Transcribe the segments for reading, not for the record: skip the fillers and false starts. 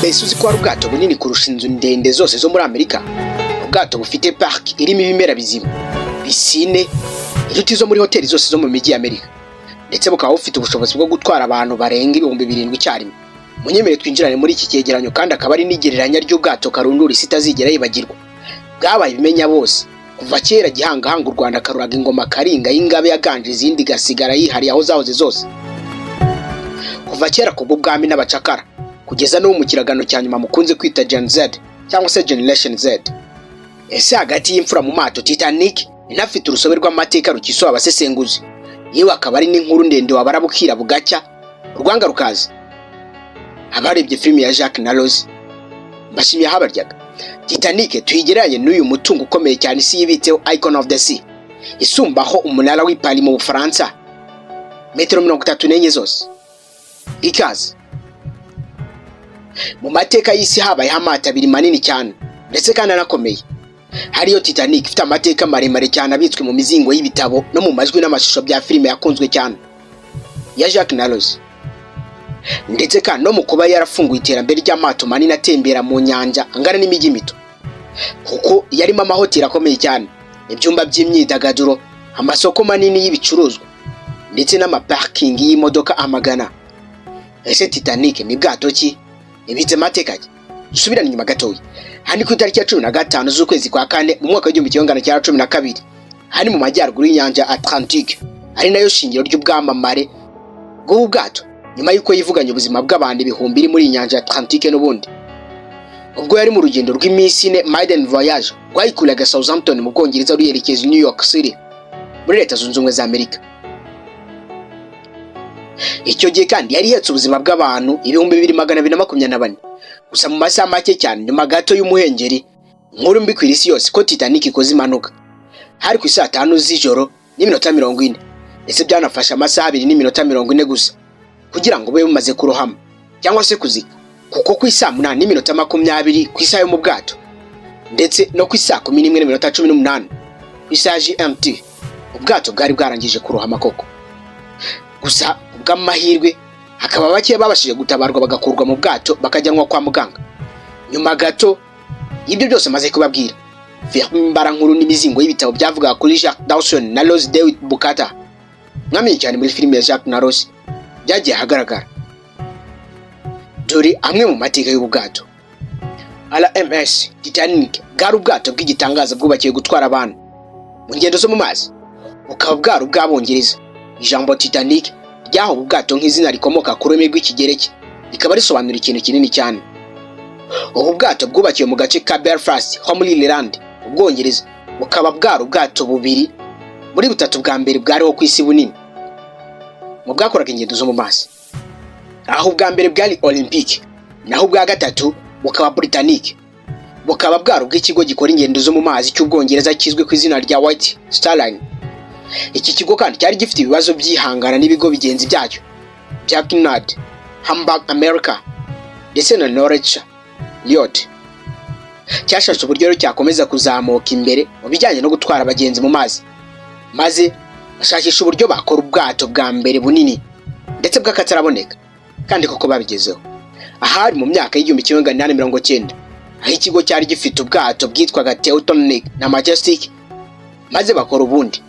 Mbese uzi ko hari ubwato bunini kurusha inzu ndende zose zo muri Amerika? Ubwato bufite park irimo ibimera bizima, piscine, inshuti zo muri hoteli zose zo mu mijyi ya Amerika, ndetse bukaba bufite ubushobozi bwo gutwara abantu barenga 7000 icyarimwe. Munyemere twinjirane muri iki cyegeranyo, kandi akaba ari n'igereranya ry'ubwato karundura isi itazigera yibagirwa, bwabaye ibimenya bose kuva kera. Gihangahanga u Rwanda karuraga ingoma, Karinga y'ingabe yaganje izindi, igasigara yihariye aho zahoze zose kuva kera, ku bw'ubwami n'abacakara, kugeza n'ubu mu kiragano cya nyuma mukunze kwita Gen Z cyangwa se Generation Z. Ese hagati y'imfura mu mato Titanic inafite urusobe rw'amateka rukisoba abasesenguzi, yewe akaba ari n'inkuru ndende wabara bukira bugacya urwanga rukaza. Abarebye filimi ya Jack na Rose, mbashimiye ahabaryaga. Titanic tuyigereranye n'uyu mutungo ukomeye cyane isi yibitseho, Icon of the Sea, isumbaho umunara w'i Paris mu Bufaransa metero 34 zose. Ikaze. Mu mateka y'isi habayeho amato abiri manini cyane ndetse kandi anakomeye. Hariyo Titanic ifite amateka maremare cyane abitswe mu mizingo y'ibitabo no mu majwi n'amashusho bya filime yakunzwe cyane ya Jack na Rose, ndetse kandi no mu kuba yarafunguye iterambere ry'amato manini atembera mu nyanja angana n'imijyi mito, kuko yarimo amahoteli akomeye cyane, ibyumba by'imyidagaduro, amasoko manini y'ibicuruzwa ndetse n'amaparikingi y'imodoka amagana. Ese Titanic ni bwato ki? Ibitse amateka ki? Dusubirane inyuma gatoya. Hani ku itariki ya 15 z'ukwezi kwa kane mu mwaka w'1912, hani mu majyaruguru y'inyanja Atlantique, ari nayo shingiro ry'ubwamamare bw'ubu bwato, nyuma y'uko yivuganye ubuzima bw'abantu ibihumbi iri muri iyi nyanja ya Atlantique. N'ubundi ubwo yari mu rugendo rw'iminsi 4, maiden voyage, rwayikuraga Southampton mu Bwongereza ruyerekeza i New York City muri Leta Zunze Ubumwe za Amerika. Icyo gihe kandi yari ihetse ubuzima bw'abantu 2224. Gusa mu masaha make cyane nyuma gato y'umuhengeri, inkuru mbi ku isi yose ko Titanic ikoze impanuka. Hari ku isaa 5 z'ijoro n'iminota 40, ndetse byanafashe amasaha 2 n'iminota 40 gusa kugira ngo bube bumaze kurohama cyangwa se kuzika, kuko ku isaa 8 n'iminota 20 ku isaha yo mu bwato, ndetse no ku isaa 11 n'iminota 18 ku isaha GMT, ubwato bwari bwarangije kurohama koko. Gusa kubw'amahirwe hakaba bake babashije gutabarwa, bagakurwa mu bwato, bakajyanwa kwa muganga. Nyuma gato y'ibyo byose maze kubabwira, filime mbarankuru n'imizingo y'ibitabo byavugaga kuri Jack Dawson na Rose DeWitt Bukater, mwamenye cyane muri filime ya Jack na Rose, byagiye ahagaragara. Dore amwe mu mateka y'ubu bwato. RMS Titanic bwari ubwato bw'igitangaza bwubakiwe gutwara abantu mu ngendo zo mu mazi, bukaba bwari ubw'Abongereza. Ijambo Titanic ryahawe ubu bwato nk'izina rikomoka ku rurimi rw'Ikigereki, rikaba risobanura ikintu kinini cyane. Ubu bwato bwubakiwe mu gace ka Belfast ho muri Ireland mu Bwongereza, bukaba bwari ubwato bubiri muri butatu bwa mbere bwariho ku isi bunini mu bwakoraga ingendo zo mu mazi, aho ubwa mbere bwari Olympic, naho ubwa gatatu bukaba Britannic, bukaba bwari ubw'ikigo gikora ingendo zo mu mazi cy'Ubwongereza kizwi ku izina rya White Star Line. Iki kigo kandi cyari gifite ibibazo byihangana n'ibigo bigenzi byacyo bya Cunard, Hamburg America ndetse na Norwich Lloyd. Cyashatse uburyo rero cyakomeza kuzamuka imbere mu bijyanye no gutwara abagenzi mu mazi, maze bashakisha uburyo bakora ubwato bwa mbere bunini ndetse bw'akataraboneka, kandi koko babigezeho. Ahari mu myaka y'1890, aho ikigo cyari gifite ubwato bwitwaga Teutonic na Majestic, maze bakora ubundi,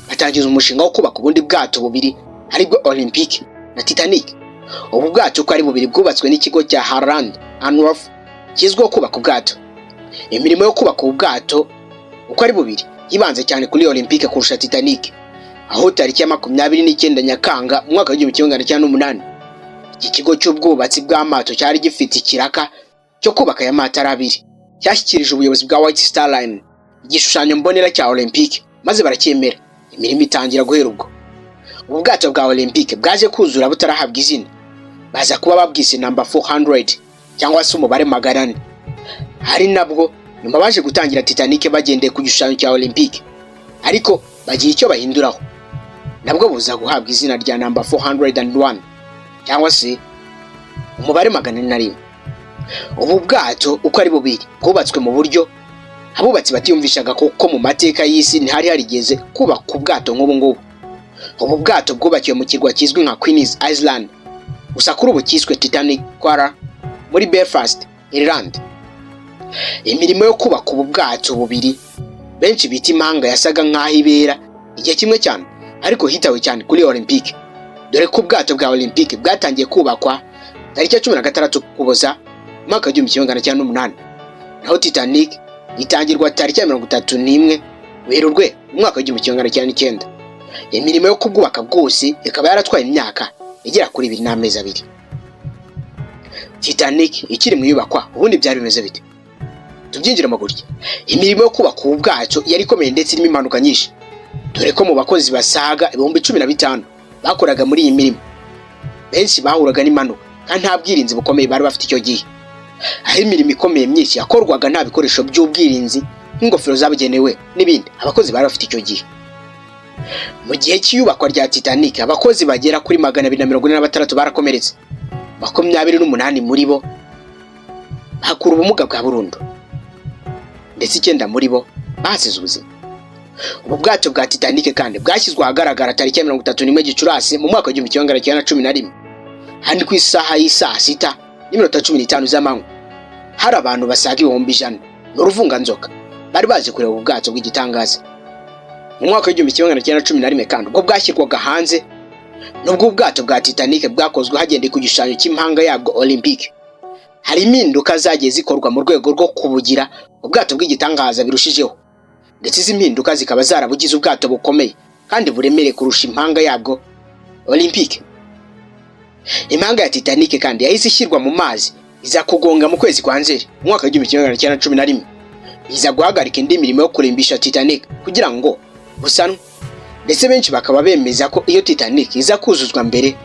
batangiza umushinga wo kubaka ubundi bwato bubiri, aribwo Olympic na Titanic. Ubu bwato uko ari bubiri bwubatswe n'ikigo cya Harland and Wolff kizwiho kubaka ubwato. Imirimo yo kubaka ubu bwato uko ari bubiri yibanze cyane kuri Olympique kurusha Titanic, aho tariki ya 29 Nyakanga mu mwaka w'1908 iki kigo cy'ubwubatsi bw'amato cyari gifite ikiraka cyo kubaka aya mato ari abiri cyashyikirije ubuyobozi bwa White Star Line igishushanyo mbonera cya Olympique, maze baracyemera, imirimo itangira guhera ubwo. Ubu bwato bwa Olympique bwaje kuzura butarahabwa izina, baza kuba babwise number 400 cyangwa se umubare 400. Hari nabwo nyuma baje gutangira Titanic bagendeye ku gishushanyo cya Olympique, ariko bagira icyo bahinduraho, nabwo buza guhabwa izina rya number 401 cyangwa se umubare 401. Ubu bwato uko ari bubiri bwubatswe mu buryo abubatsi batiyumvishaga, kuko mu mateka y'isi ntihari harigeze kubaka ubwato nk'ubu ngubu. Ubu bwato bwubakiwe mu kirwa kizwi nka Queen's Island, gusa kuri ubu cyiswe Titanic Quarter. muri Belfast, Ireland. Imirimo yo kubaka ubu bwato bubiri benshi bita impanga yasaga nk'aho ibera igihe kimwe cyane, ariko hitawe cyane kuri Olympic, dore ko ubwato bwa Olympic bwatangiye kubakwa tariki ya 16 Ukuboza umwaka wa 1908, naho Titanic itangirwa tariki ya 31 Werurwe umwaka wa 1909. Imirimo yo kubwubaka bwose ikaba yaratwaye imyaka igera kuri 2 n'amezi 2. Titanic ikiri mu iyubakwa, ubundi byari bimeze bite? Tubyinjiramo gutya: imirimo yo kubaka ubu bwato yari ikomeye ndetse irimo impanuka nyinshi, dore ko mu bakozi basaga 15,000 bakoraga muri iyi mirimo, benshi bahuraga n'impanuka kandi nta bwirinzi bukomeye bari bafite icyo gihe, aho imirimo ikomeye myinshi yakorwaga nta bikoresho by'ubwirinzi nk'ingofero zabugenewe n'ibindi abakozi bari bafite icyo gihe. Mu gihe cy'iyubakwa rya Titanic, abakozi bagera kuri 246 barakomeretse, 28 muri bo bakura ubumuga bwa burundu, ndetse icyenda muri bo bahasize ubuzima. Ubu bwato bwa Titanic kandi bwashyizwe ahagaragara tariki ya 31 Gicurasi mu mwaka wa 1911, handi ku isaha y'isaa 6:15 z'amanywa. Hari abantu basaga 100,000 n'uruvunganzoka bari baje kureba ubu bwato bw'igitangaza. Mu mwaka wa 1911 kandi ubwo bwashyirwaga hanze, nubwo ubwato bwa Titanic bwakozwe hagendeye ku gishushanyo cy'impanga yabwo Olympic, hari impinduka zagiye zikorwa mu rwego rwo kubugira ubwato bw'igitangaza birushijeho, ndetse izi mpinduka zikaba zarabugize ubwato bukomeye kandi buremereye kurusha impanga yabwo Olympic. Impanga ya Titanic kandi yahise ishyirwa mu mazi, iza kugonga mu kwezi kwa Nzeri mu mwaka wa 1911, iza guhagarika indi mirimo yo kurimbisha Titanic kugira ngo busanwe. Ndetse benshi bakaba bemeza ko iyo Titanic iza kuzuzwa mbere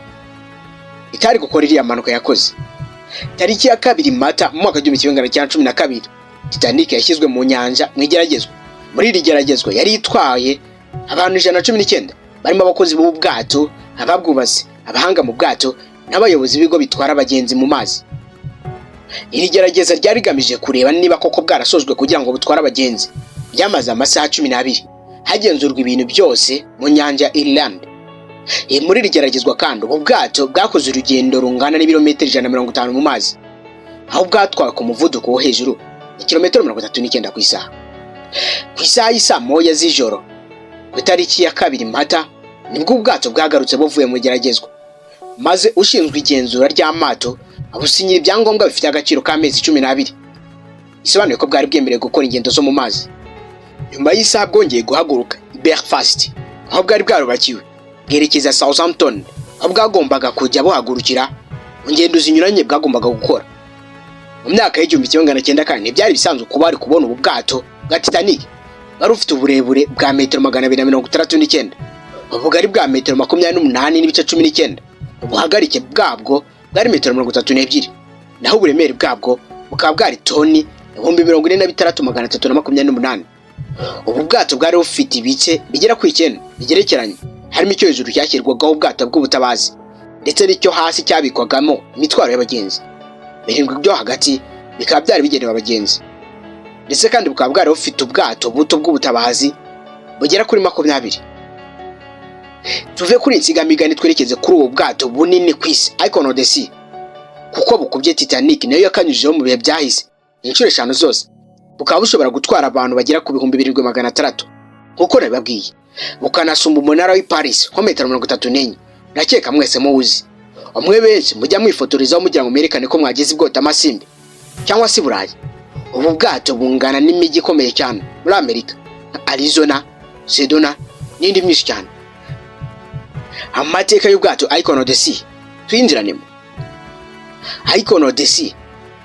itari gukora iriya mpanuka yakoze. Tariki ya 2 Mata mu mwaka wa 1912, Titanic yashyizwe mu nyanja mu igeragezwa. Muri iri geragezwa yari itwaye abantu 119, barimo abakozi b'ubu bwato, ababwubatse, abahanga mu bwato n'abayobozi b'ibigo bitwara abagenzi mu mazi. Iri gerageza ryari rigamije kureba niba koko bwarasojwe kugira ngo butware abagenzi. Ryamaze amasaha 12 hagenzurwa ibintu byose mu nyanja ya Ireland. Muri iri geragezwa kandi ubu bwato bwakoze urugendo rungana n'ibirometero 150 mu mazi, aho bwatwawe ku muvuduko wo hejuru ya kilometero 39 ku isaha. Ku isaha y'isaa 1 z'ijoro ku itariki ya 2 Mata nibwo ubwato bwagarutse buvuye mu igeragezwa, maze ushinzwe igenzura ry'amato abusinyira ibyangombwa bifite agaciro k'amezi 12, bisobanuye ko bwari bwemerewe gukora ingendo zo mu mazi. Nyuma y'isaha bwongeye guhaguruka i Belfast aho bwari bwarubakiwe, bwerekeza Southampton aho bwagombaga kujya buhagurukira mu ngendo zinyuranye bwagombaga gukora. Mu myaka y'1900 kandi ntibyari bisanzwe kuba bari kubona ubu bwato bwa Titanic. Bwari bufite uburebure bwa metero 269, ubugari bwa metero 28.19, ubuhagarike bwabwo bwari metero 32, naho uburemere bwabwo bukaba bwari toni 46,328. Ubu bwato bwari bufite ibice bigera ku 9 bigerekeranye, harimo icyo hejuru cyashyirwagaho ubwato bw'ubutabazi ndetse n'icyo hasi cyabikwagamo imitwaro y'abagenzi. Birindwi byo hagati bikaba byari bigenewe abagenzi, ndetse kandi bukaba bwari bufite ubwato buto bw'ubutabazi bugera kuri 20. Tuve kuri insigamigani twerekeze kuri ubu bwato bunini ku isi, Icon of the Sea, kuko bukubye Titanic nayo yakanyujijeho mu bihe byahise inshuro eshanu zose, bukaba bushobora gutwara abantu bagera ku 7600 nkuko nabibabwiye, bukanasumba umunara w'i Paris ho metero 34. Ndakeka mwese muwuzi, umwe benshi mujya mwifotorezaho mugira ngo mwerekane ko mwageze i Bwotamasimbi cyangwa se i Burayi. Ubu bwato bungana n'imijyi ikomeye cyane muri Amerika nka Arizona, Sedona n'indi myinshi cyane. Amateka y'ubwato Icon of the Sea tuyinjiranemo. Icon of the Sea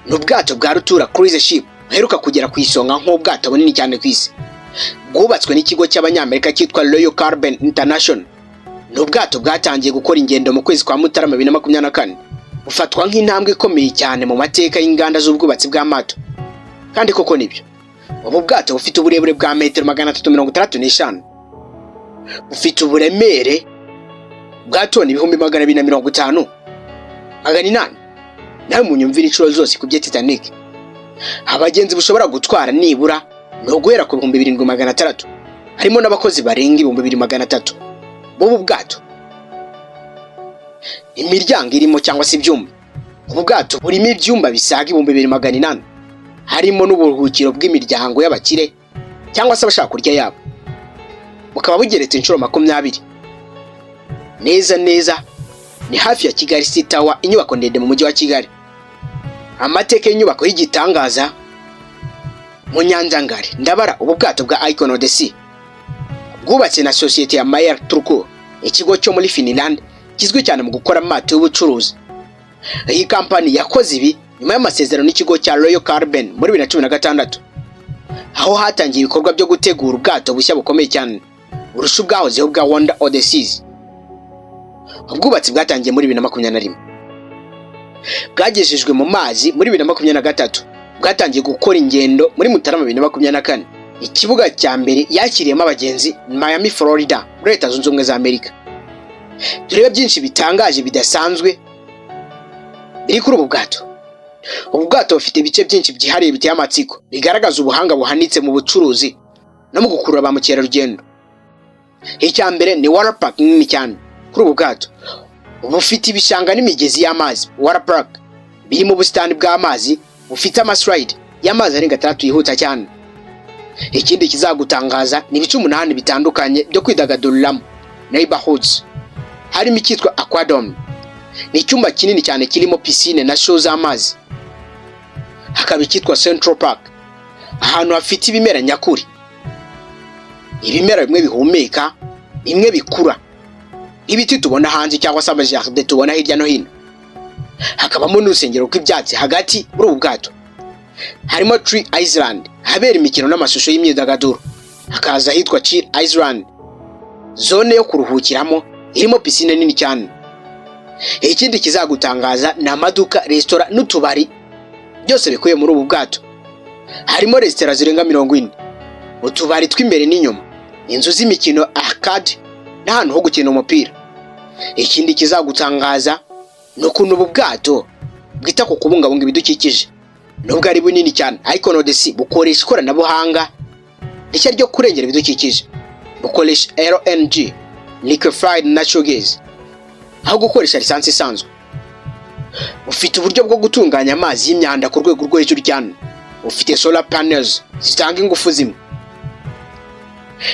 ni ubwato bwa rutura, cruise ship, buheruka kugera ku isonga nk'ubwato bunini cyane ku isi, bwubatswe n'ikigo cy'Abanyamerika cyitwa Royal Caribbean International. Ni ubwato bwatangiye gukora ingendo mu kwezi kwa Mutarama 2024, bufatwa nk'intambwe ikomeye cyane mu mateka y'inganda z'ubwubatsi bw'amato. Kandi koko nibyo, ubu bwato bufite uburebure bwa metero 365, bufite uburemere bwa toni 250,800. Nawe munyumvire inshuro zose ku bya Titanic. Abagenzi bushobora gutwara nibura ni uguhera ku 7600, harimo n'abakozi barenga 2300 b'ubu bwato. Imiryango irimo cyangwa se ibyumba Ubu bwato burimo ibyumba bisaga 2800, harimo n'uburuhukiro bw'imiryango y'abakire cyangwa se abashaka kurya yabo. Bukaba bugeretse inshuro 20. Neza neza ni hafi ya Kigali City Tower, inyubako ndende mu mujyi wa Kigali. Amateka y'inyubako y'igitangaza mu nyanja ngari, ndabara ubu bwato bwa Icon of the Sea bwubatse na sosiyete ya Meyer Turku, ikigo cyo muri Finland kizwi cyane mu gukora amato y'ubucuruzi. Iyi kampani yakoze ibi nyuma y'amasezerano n'ikigo cya Royal Caribbean muri 2016, aho hatangiye ibikorwa byo gutegura ubwato bushya bukomeye cyane burusha ubwahozeho bwa Wonder of the Seas. Ubwubatsi bwatangiye muri 2021, bwagejejwe mu mazi muri 2023, bwatangiye gukora ingendo muri Mutarama 2024. Ikibuga cya mbere yakiriyemo abagenzi, Miami, Florida, muri Leta Zunze Ubumwe za Amerika. Turebe byinshi bitangaje bidasanzwe biri kuri ubu bwato. Ubu bwato bufite ibice byinshi byihariye biteye amatsiko, bigaragaza ubuhanga buhanitse mu bucuruzi no mu gukurura ba mukerarugendo. Icya mbere ni water park nini cyane. Kuri ubu bwato bufite ibishanga n'imigezi y'amazi, water park, birimo ubusitani bw'amazi bufite amaslide y'amazi arenga atandatu yihuta cyane. Ikindi kizagutangaza ni ibice umunani bitandukanye byo kwidagaduriramo, neighborhoods, harimo icyitwa Aquadome, ni icyumba kinini cyane kirimo pisine na show z'amazi. Hakaba icyitwa Central Park, ahantu hafite ibimera nyakuri, ibimera bimwe bihumeka, bimwe bikura nk'ibiti tubona hanze cyangwa se amajardin tubona hirya no hino. Hakabamo n'urusengero rw'ibyatsi. Hagati muri ubu bwato harimo Tree Island, ahabera imikino n'amashusho y'imyidagaduro. Hakaza ahitwa Chill Island, zone yo kuruhukiramo irimo pisine nini cyane. Ikindi kizagutangaza ni amaduka, resitora n'utubari byose bikubiye muri ubu bwato. Harimo resitora zirenga 40, utubari tw'imbere n'inyuma, inzu z'imikino, arcade n'ahantu ho gukina umupira. Ikindi kizagutangaza ni ukuntu ubu bwato bwita ku kubungabunga ibidukikije. Nubwo ari bunini cyane, Icon of the Sea bukoresha ikoranabuhanga rishya ryo kurengera ibidukikije. Bukoresha LNG, liquefied natural gas, aho gukoresha lisansi isanzwe. Bufite uburyo bwo gutunganya amazi y'imyanda ku rwego rwo hejuru cyane. Bufite solar panels zitanga ingufu zimwe.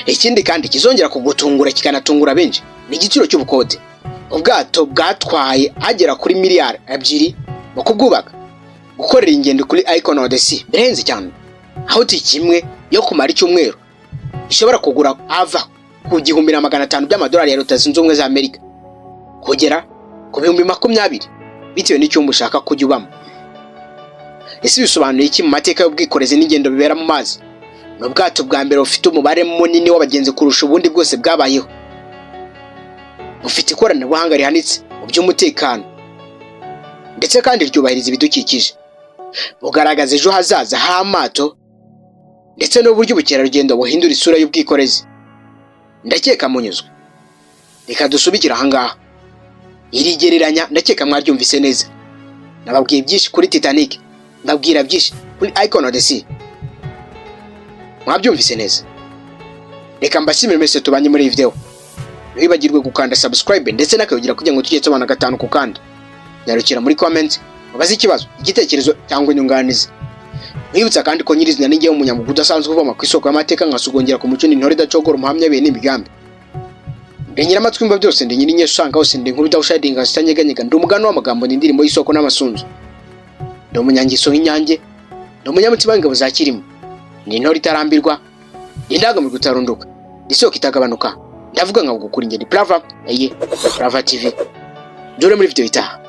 Ikindi kandi kizongera kugutungura kikanatungura benshi ni igiciro cy'ubukode. Ubwato bwatwaye agera kuri miliyari 2 mu kubwubaka. Gukorera ingendo kuri Icon of the Sea birenze cyane, aho tike imwe yo kumara icyumweru ishobora kugura ava ku 1500 by'amadolari ya Leta Zunze Ubumwe za Amerika kugera ku 20,000, bitewe n'icyumba ushaka kujya ubamo. Ese bisobanuye iki mu mateka y'ubwikorezi n'ingendo bibera mu mazi? Ni ubwato bwa mbere bufite umubare munini w'abagenzi kurusha ubundi bwose bwabayeho, bufite ikoranabuhanga rihanitse mu by'umutekano, ndetse kandi ryubahiriza ibidukikije. Bugaragaza ejo hazaza h'amato ndetse n'uburyo ubukerarugendo buhindura isura y'ubwikorezi. Ndakeka munyuzwe. Reka dusubikire ahangaha iri gereranya. Ndakeka mwaryumvise neza. Nababwiye byinshi kuri Titanic, mbabwira byinshi kuri Icon of the Sea. Mwabyumvise neza. Reka mbashimire mwese tubanye muri iyi video. Ntiwibagirwe gukanda subscribe ndetse n'akayogera kugira ngo tujye tubana gatanu ku kandi. Nyarukira muri comment mubaze ikibazo, igitekerezo cyangwa inyunganizi. Mwibutsa kandi ko nyirizina ninjye w'umunyamugu udasanzwe, uvoma ku isoko y'amateka nkasugongera ku muco, n'intore idacogora, umuhamya bihe n'imigambi. Ndi nyiramatwi mba byose, ndi nyirinyesha usanga hose, ndi inkuru idawushadinga zitanyeganyega, ndi umugani w'amagambo, ndi indirimbo y'isoko n'amasunzu, ndi umunyangeso nk'inyange, ndi umunyamutima w'ingabo za Kirima, ndi intore itarambirwa, ndi indangamirwa itarunduka, ndi isoko itagabanuka. Ndavuga nkabugukura ingendo. Plava eye Plava TV, dore muri video itaha.